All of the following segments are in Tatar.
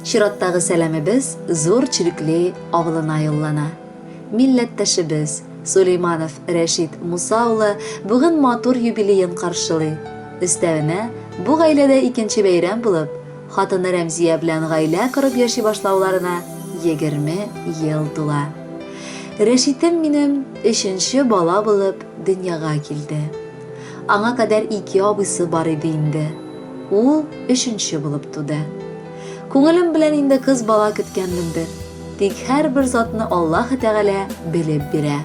Чираттагы сәламебез Зур Чиркли авылына юллана. Милләттәшебез Сулейманов Рәшит Муса улы бүген матур юбилеен каршылый. Өстәвенә, бу гаиләдә икенче бәйрәм булып, хатыны Рәмзия белән гаилә корып яши башлауларына 20 ел тула. Рәшитем минем өченче бала булып дөньяга килде. Аңа кадәр ике абыйсы бар иде инде. Ул өченче булып туды. Күңелем белән инде кыз бала көткәнмендер. Тик һәрбер затны Аллаһы Тәгалә белеп бирә.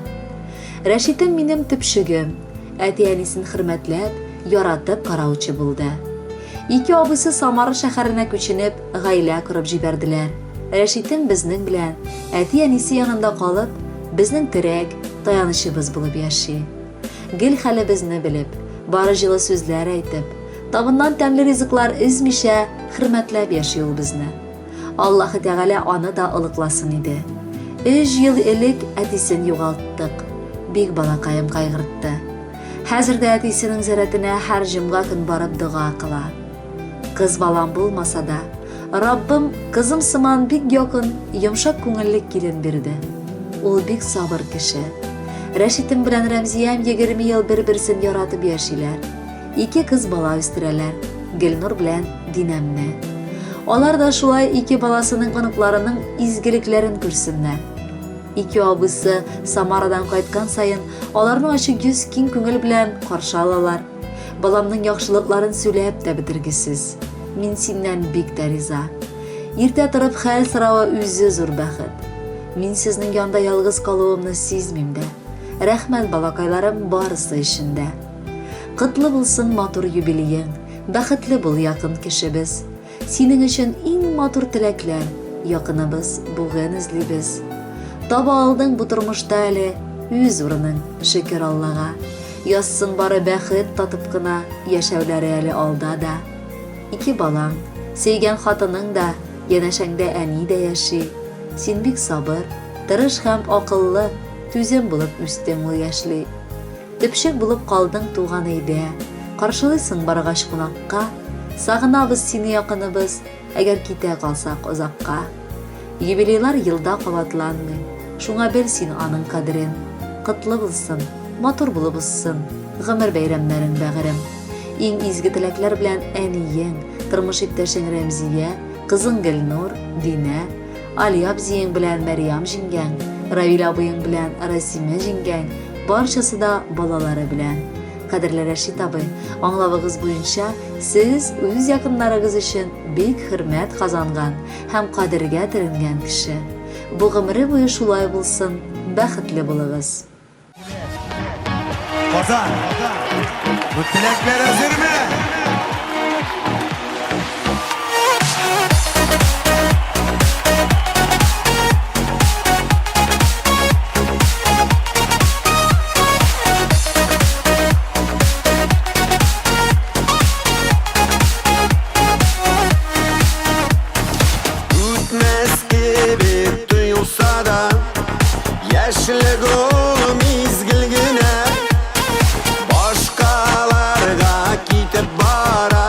Рәшитем минем төпчегем, әти-әнисен хөрмәтләп, яратып караучы булды. Ике абыйсы Самара шәһәренә күченеп, гаилә корып җибәрделәр. Рәшитем безнең белән, әти-әнисе янында калып, безнең терәк, таянычыбыз булып яши. Гел хәлебезне белеп, бары җылы сүзләр әйтеп, табыннан тәмле ризыклар өзмичә, хөрмәтләп яши ул безне. Аллаһы Тәгалә аны да олыкласын иде. Өч ел элек әтисен югалттык. Бик балакаем кайгыртты. Хәзер дә әтисенең зиратенә һәр җомга көн барып дога кыла. Кыз балам булмаса да, Раббым кызым сыман бик якын, йомшак күңелле килен бирде. Ул бик сабыр кеше. Рәшитем белән Рәмзиям 20 ел бер-берсен яратып яшиләр. Ике кыз бала үстерәләр, Гөлнур белән Динәмне. Алар да шулай ике баласының оныкларының изгелекләрен күрсеннәр. Ике абыйсы Самарадан кайткан саен аларны ачык йөз, киң күңел белән каршы алалар. Баламның яхшылыкларын сөйләп тә бетергесез. Мин синнән бик тә риза. Иртә торып хәл соравы үзе зур бәхет. Мин сезнең янда ялгыз калуымны сизмим дә. Рәхмәт, балакайларым, барысы өчен дә. Котлы булсын матур юбилеең, бәхетле бул, якын кешебез. Синең өчен иң матур теләкләр, якыныбыз, бүген эзлибез. Таба алдың бу тормышта әле үз урының, шөкер Аллага. Язсын бары бәхет татып кына яшәүләре әле алда да. Ике балаң, сөйгән хатының да, янәшәңдә әни дә яши. Син бик сабыр, тырыш һәм акыллы, түзем булып үстең ул яшьли. Төпчек булып калдың туган өйдә, Каршылыйсың баргач кунакка. Сагынабыз сине, якыныбыз, Әгәр китә калсак озакка. Юбилейлар елда кабатланмый, Шуңа бел син аның кадерен. Котлы булсын, матур булып узсын Гомер бәйрәмнәрең, бәгырем. Иң изге теләкләр белән әниең, тормыш иптәшең Рәмзия, кызың Гөлнур, Динә, Али абзиең белән Мәрьям җиңгәң, Равил абыең белән Расимә җиңгәң, барчасы да балалары белән. Кадерле Рәшит абый, аңлавыгыз буенча, сез үз якыннарыгыз өчен бик хөрмәт казанган һәм кадергә төренгән кеше. Бу гомере буе шулай булсын, бәхетле булыгыз. Казан, бу теләкләр әзерме? Үтмәс кебек тоелса да, Яшьлек ул мизгел генә, Башкаларга китеп бара,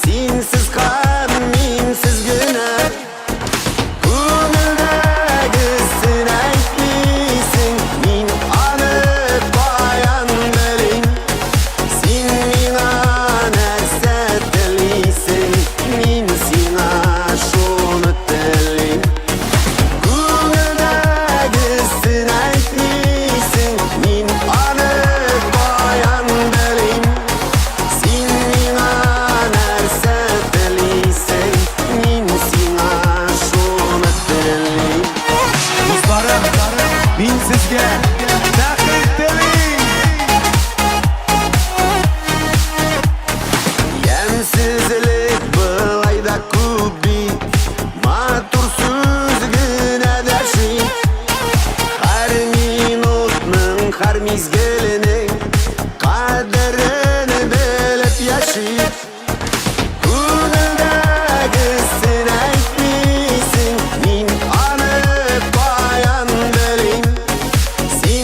Синсез һәм минсез генә. Күңелдәгесен әйтмисең, Мин аны каян белим? Син миңа нәрсә телисең, Мин сиңа шуны телим. Күңелдәгесен әйтмисең, мин аны каян белим? Син миңа нәрсә телисең, мин сиңа шуны телим. Дусларым, мин сезгә бәхет телим! Ямьсезлек былай да күп бит, Матур сүз генә дәшми. Һәр минутның, һәр мизгеленең Кадерен белеп яшик. Күңелдәгесен әйтмисең, Мин аны каян белим? Син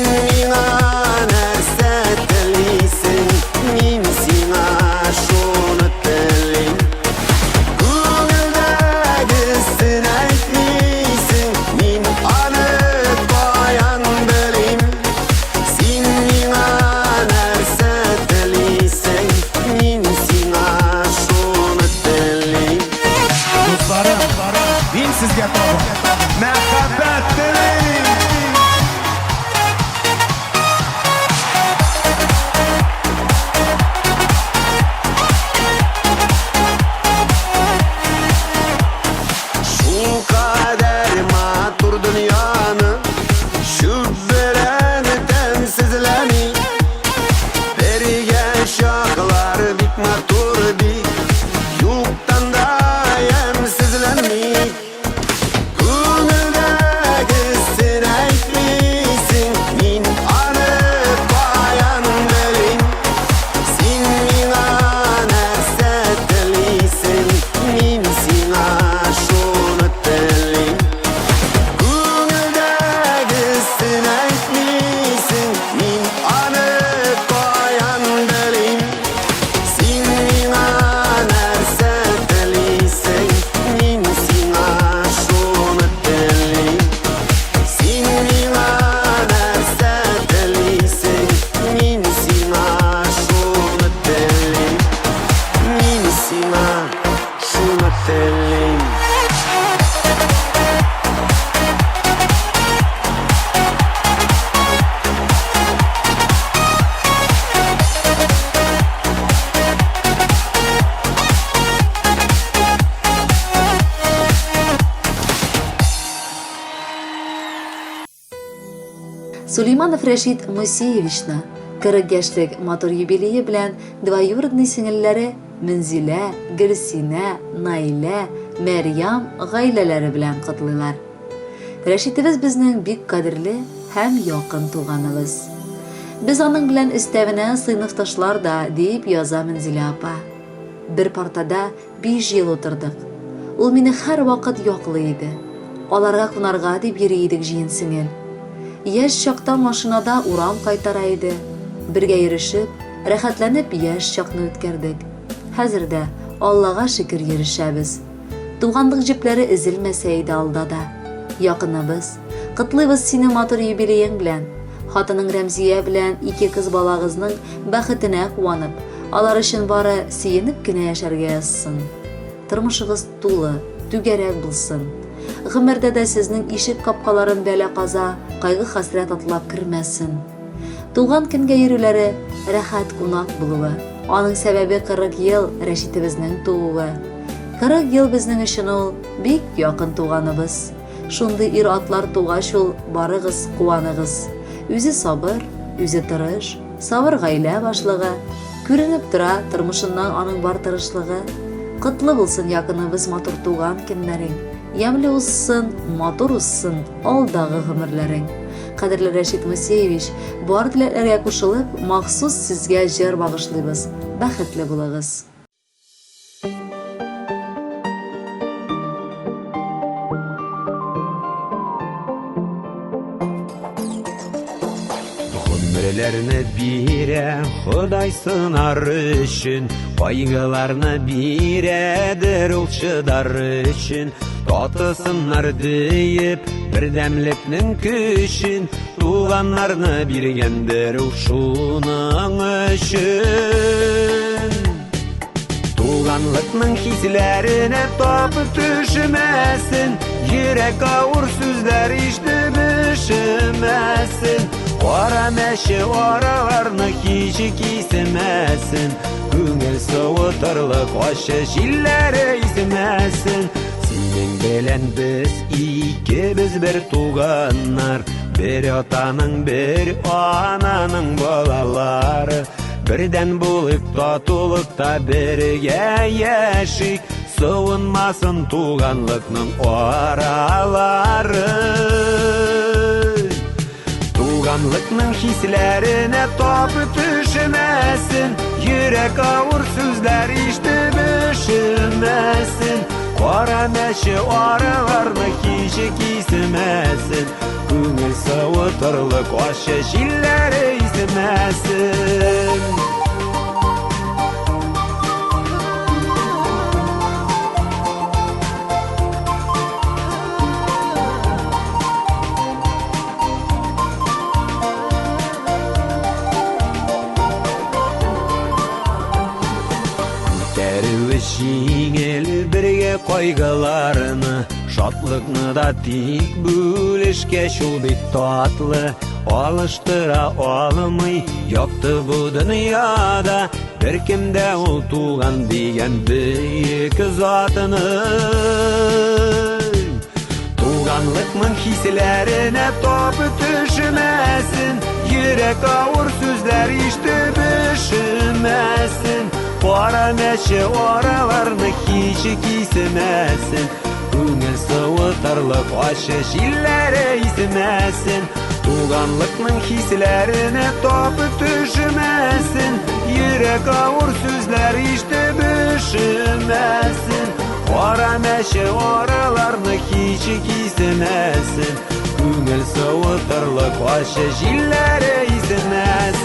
Сулейманов Рәшит Мусиевичны 40 яшьлек матур юбилее белән двоюродный сеңелләре Мөнзилә, Гөлсинә, Наилә, Мәрьям гаиләләре белән котлыйлар. Рәшитебез безнең бик кадерле һәм якын туганыбыз. Без аның белән өстәвенә сыйныфташлар да, дип яза Мөнзилә апа. Бер партада 5 ел утырдык. Ул мине һәрвакыт яклый иде. Аларга кунарга дип йөри идек җыен сеңел. Яшь чакта машинада урам кайтара иде. Бергә йөрешеп, рәхәтләнеп яшь чакны үткәрдек. Хәзер дә, Аллага шөкер, йөрешәбез. Туганлык җепләре өзелмәсә иде алда да. Якыныбыз, котлыйбыз сине матур юбилеең белән. Хатының Рәмзия белән ике кыз балагызның бәхетенә куанып, алар өчен бары сөенеп кенә яшәргә язсын. Тормышыгыз тулы, түгәрәк булсын. Гомердә дә сезнең ишек капкаларын бәла-каза, кайгы-хәсрәт атлап кермәсен. Туган көнгә йөрүләре, рәхәт кунак булуы. Аның сәбәбе 40 ел Рәшитебезнең тууы. 40 ел безнең өчен ул бик якын туганыбыз. Шундый ир-атлар тугач ул, барыгыз куаныгыз. Үзе сабыр, үзе тырыш, сабыр гаилә башлыгы. Күренеп тора, тормышыннан аның бар тырышлыгы. Котлы булсын якыныбыз матур туган көннәрең. Ямьле узсын, матур узсын алдагы гомерләрең. Кадерле Рәшит Мусеевич, бар теләкләргә кушылып, махсус сезгә җыр багышлыйбыз. Бәхетле булыгыз! Гомерләрне бирә Ходай сынар өчен, кайгыларны бирәдер ул чыдар өчен. Татысыннар диеп, бердәмлекнең көчен, туганнарны биргәндер ул шуның өчен. Туганлыкның хисләренә тапып төшмәсен, йөрәк авыр сүзләр ишетеп өшемәсен. Кара мәче араларны һич кисемәсен, күңел суытырлык ачы җилләре исмәсен. Синең белән без икебез бер туганнар, бер атаның, бер ананың балалары. Бердән булыйк, татулыкта бергә яшик, суынмасын туганлыкның аралары. Туганлыкның хисләренә тапы төшмәсен, йөрәк авыр сүзләр ишетеп өшемәсен. Кара мәче араларны һич кисемәсен, күңел суытырлык ачы җилләре исемәсен. Күтәрүе җиңел бергә кайгыларны, шатлыкны да тик бүлешкәч ул бик татлы. Алыштыра алмый якты бу дөньяда беркем дә ул туган дигән бөек затны. Туганлыкның хисләренә тапы төшмәсен, йөрәк авыр сүзләр ишетеп өшемәсен. Кара мәче араларны һич кисемәсен, күңел суытырлык ачы җилләре исемәсен. Туганлыкның хисләренә тапы төшмәсен, йөрәк авыр сүзләр ишетеп өшемәсен. Кара мәче араларны һич кисемәсен, күңел суытырлык ачы җилләре исемәсен.